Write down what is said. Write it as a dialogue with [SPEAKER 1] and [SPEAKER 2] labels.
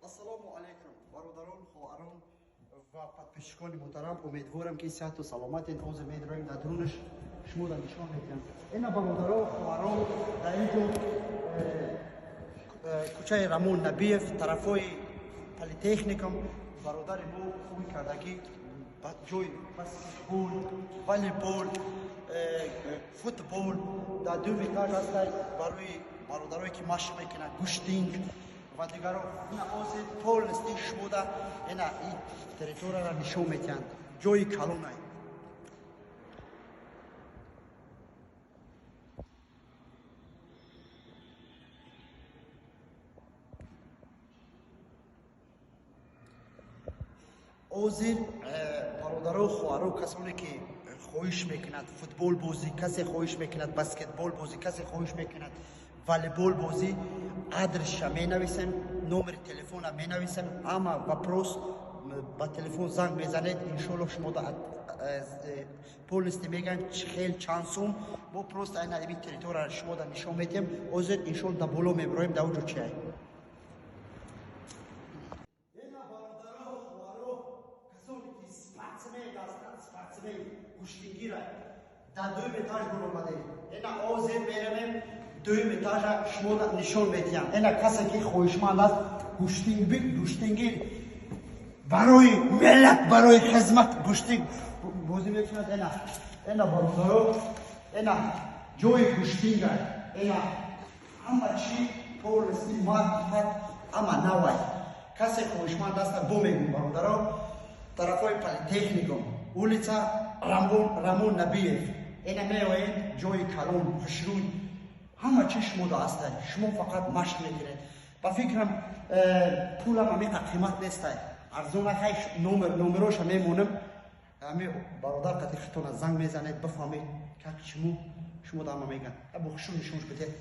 [SPEAKER 1] Ассалому алайкум, бародарон, хоҳарон ва подписчикони муҳтарам. Умедворам, ки сиҳату саломатед. Ҳозир медроем дар дурунаш, шуморо нишон медиҳам. Ина, бародаро, хоҳарон, дар ин ҷо кӯчаи Рамон Набиев, тарафҳои Политехникум, бародари мо хубӣ кардагӣ ҷои баскетбол, волейбол, футбол дар дуюм этаж ҳастад, барои бародарое ки машқ мекунанд, гӯштинг ва дигаро. Ина, ҳозир полностью шумода ина ин территорияро нишон медиҳанд. Ҷои калонай. Ҳозир, бародаро, хоҳаро, касоне ки хоҳиш мекунад футбол бозӣ, касе хоҳиш мекунад баскетбол бозӣ, касе хоҳиш мекунад волейбол бозӣ, адресша менависем, номери телефона менависем. Ҳама вопрос ба телефон занг мезанед, иншолло, шумо полностью мегӯям, чӣ хел, чанд сум. Мо просто айна ин территорияро шумода нишон медиҳем. Ҳозир, иншолло, дар боло мебироем, дар он ҷо чиай. Ина, бародаро, хоҳаро, касоне ки спортсмен ҳастанд, спортсмен, гӯштингира, дар дуюм этаж буромадем. Ина, ҳозир меравем дуюм этажа, шумода нишон медиҳам. Ина, касе ки хоҳишманд аст гӯштингир, барои миллат, барои хизмат гӯштинг бозӣ мекунад. Ина, бародаро, ина ҷои гӯштинга. Ина, ҳама чӣ полностью мат пат, ҳама навай. Касе хоҳишманд аст, бо мегӯм, бародаро, тарафҳои Политехникум, улица Рамон Набиев, ина меоед, ҷои калон, хушрӯй, ҳама чӣ шумода ҳастай. Шумо фақат машқ мекунед. Ба фикрам, пулам ҳамиқа қимат нестай, арзона. Хай, номероша мемонам, ҳами бародар қати хитона занг мезанед, бифаҳмед, как шумо да ҳама мегӯянд. Бо хушрӯ нишонш бидед.